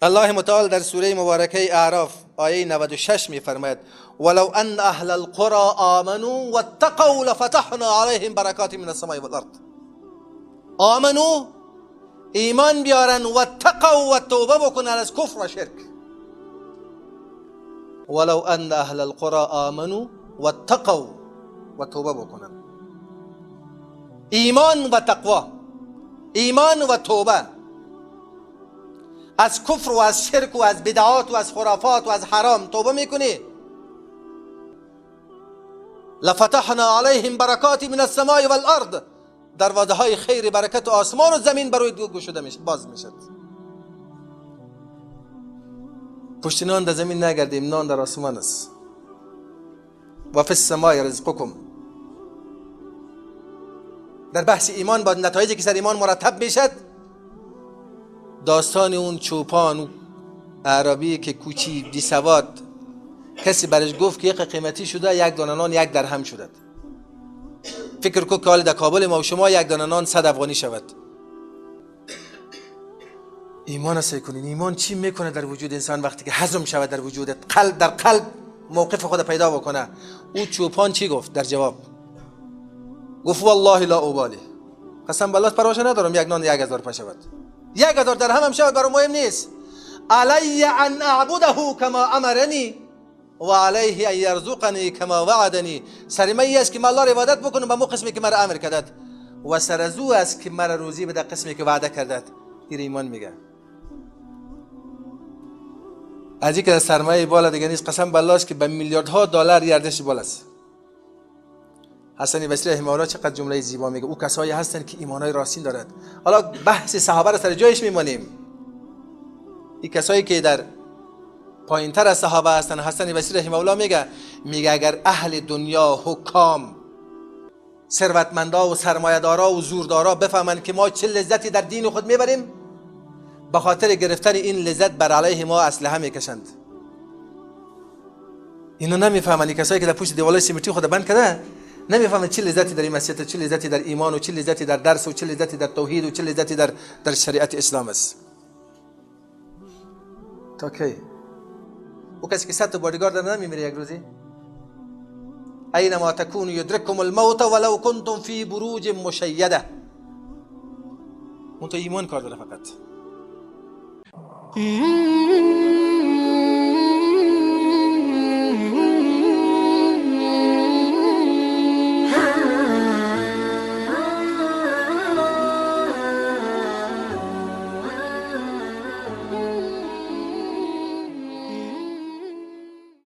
الله متعال در سوره مبارکه اعراف آیه 96 میفرماید ولو ان اهل القرى آمنوا واتقوا لفتحنا علیهم برکات من السماء والارض. آمنوا، ایمان بیارن، واتقوا و توبه بکنن از کفر و شرک. ولو ان اهل القرى آمنوا واتقوا و توبه بکنن. ایمان و تقوا، ایمان و توبه از کفر و از شرک و از بدعات و از خرافات و از حرام توبه میکنی، لفتحنا علیهم برکات من السماء والارض، دروازه های خیر برکت و آسمان و زمین بروی گشوده میشه، باز میشد. پشت نان در زمین نگردیم، نان در آسمان است. و فی السماء رزقکم. در بحث ایمان با نتایجی که سر ایمان مرتب میشد، داستان اون چوپان عربی که کوچی بی سواد، کسی برش گفت که یک قیمتی شده، یک دانه نان یک درهم شده. فکر کو که حال در کابل ما و شما یک دانه نان 100 افغانی شود. ایمان سعی کنین. ایمان چی میکنه در وجود انسان وقتی که هضم شود در وجودت، قلب در قلب موقف خود پیدا بکنه. او چوپان چی گفت در جواب؟ گفت والله لا ابالی، قسم بالله پرواش ندارم یک نان 1000 پا شود، 1000 درهم هم شود برام مهم نیست. علی ان اعبده کما امرنی و علیه ان یرزقنی کما وعدنی. سر من است که من الله را عبادت بکنم به مو قسمی که مرا امر کردد، و سر از او است که مرا روزی بده قسمی که وعده کردد. این ایمان میگه. از اینکه سرمایه بالا دیگه نیست، قسم بالله است که به میلیاردها دلار ارزش بالا است. حسن بصری رحمه الله چقدر جمله زیبا میگه. او کسایی هستند که ایمانای راستین دارد. حالا بحث صحابه را سر جایش میمانیم. این کسایی که در پایینتر از صحابه هستند، حسن بصری رحمه الله میگه اگر اهل دنیا، حکام، ثروتمندا و سرمایه‌دارا و زوردارا بفهمند که ما چه لذتی در دین خود میبریم، به خاطر گرفتن این لذت بر علیه ما اسلحه میکشند. اینو نمیفهمند. کسایی که در پشت دیوالای سیمنتی خود بند کرده نمیفهمند چه لذتی در این مسجد، چه لذتی در ایمان و چه لذتی در درس و چه لذتی در توحید و چه لذتی در شریعت اسلام است. تا کی؟ او کسی که 100 تا بادیگارد داره نمیمیره یک روزی؟ اینما تکونوا یدرککم الموت ولو کنتم فی بروج مشیده. اون تو ایمان کار داره فقط.